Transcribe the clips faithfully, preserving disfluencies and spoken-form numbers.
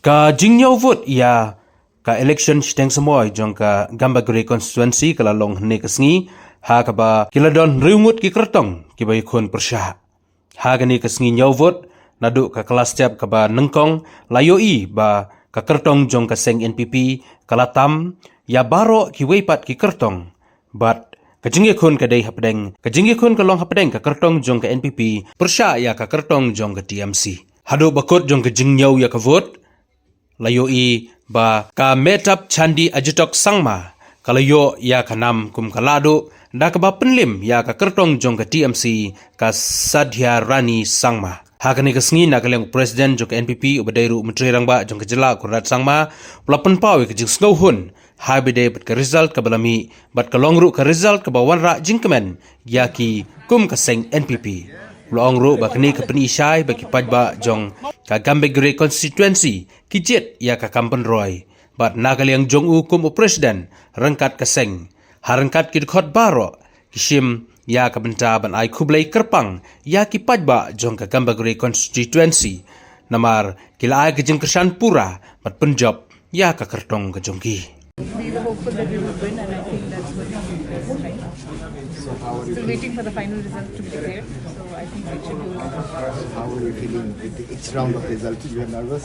Ka jingñiew vote ïa ka election shiteng samoi jong ka Gambegre constituency ka la long hynne ka sngi, ha kaba ki la don hynriew ngut ki kyrtong kiba ïakhun pyrshah. Ha kane ka sngi ñiew vote, naduh ka kylla step kaba nyngkong, la ïohi ba ka kyrtong jong ka seng N P P ka la tam ïa baroh kiwei pat ki kyrtong. Bad ka jingïakhun ka dei hapdeng, ka jingïakhun ka long hapdeng ka kyrtong jong ka N P P pyrshah ïa ka kyrtong jong ka T M C. Haduh ba kut jong ka jingñiew ïa ka vote, la ïohi ba ka Metapchandi Ajitok Sangma ka la ïoh ïa ka nam kum ka lahduh, da kaba pynlim ïa ka kyrtong jong ka T M C, ka Sadhiarani Sangma. Ha kane ka sngi, na ka liang u President jong ka N P P, uba dei ruh u Myntri Rangbah jong ka jylla, Conrad Sangma, u la pynpaw ïa ka jingsngewhun ha ba ïadei bad ka result kaba la mih, bad ka long ruh ka result kaba wanrah jingkmen ïa ki kum ka seng N P P. U la ong ruh ba kane ka pyni shai ba ki paidbah jong ka Gambegre constituency ki jied ïa ka kam pynroi. Bad na ka liang jong u kum u President ryngkat ka seng, ha ryngkat ki dkhot baroh, ki shim ïa ka bynta ban ai khublei kyrpang ïa ki paidbah jong ka Gambegre constituency, namar ki la ai ka jingkyrshan pura bad pynjop ïa ka kyrtong ka jong ki. We were hopeful that we would win, and I think that's what we did, right? So how are you Still feeling? Waiting for the final result to be declared, so I think it should be over. How are you feeling with the, each round of result? You are nervous?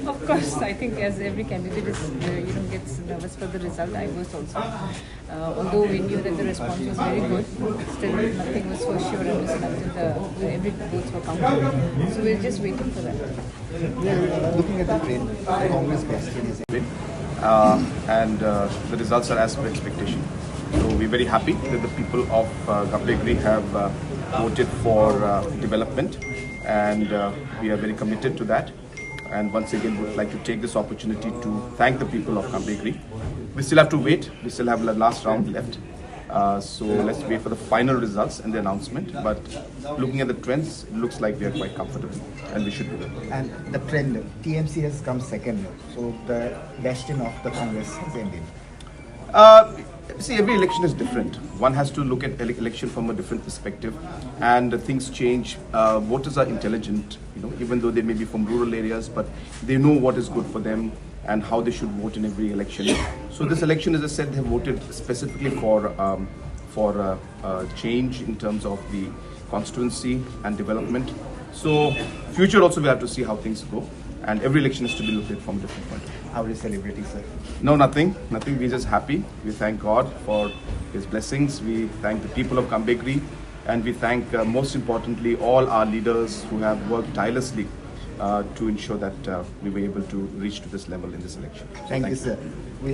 Of course, I think as every candidate is, uh, you know, gets nervous for the result, I was also. Uh, although we knew that the response was very good, still nothing was for sure and was until the, every votes were counted. So we're just waiting for that. Looking at the trend, the Congress bastion is uh, and uh, the results are as per expectation. So we're very happy that the people of uh, Gambegre have uh, voted for uh, development, and uh, we are very committed to that. And once again, would like to take this opportunity to thank the people of Gambegre. We still have to wait. We still have the last round left. Uh, so let's wait for the final results and the announcement. But looking at the trends, it looks like we are quite comfortable, and we should be. And the trend, T M C has come second, so the bastion of the Congress has ended. Uh, see, every election is different. One has to look at ele- election from a different perspective, and uh, things change. Uh, voters are intelligent, you know, even though they may be from rural areas, but they know what is good for them and how they should vote in every election. So this election, as I said, they have voted specifically for um, for uh, uh, change in terms of the constituency and development. So future also we have to see how things go, and every election is to be looked at from a different point of view. How are you celebrating, sir? No, nothing, nothing. We're just happy. We thank God for His blessings. We thank the people of Gambegre, and we thank, uh, most importantly, all our leaders who have worked tirelessly uh, to ensure that uh, we were able to reach to this level in this election. So Thank you, thank you. Sir. We have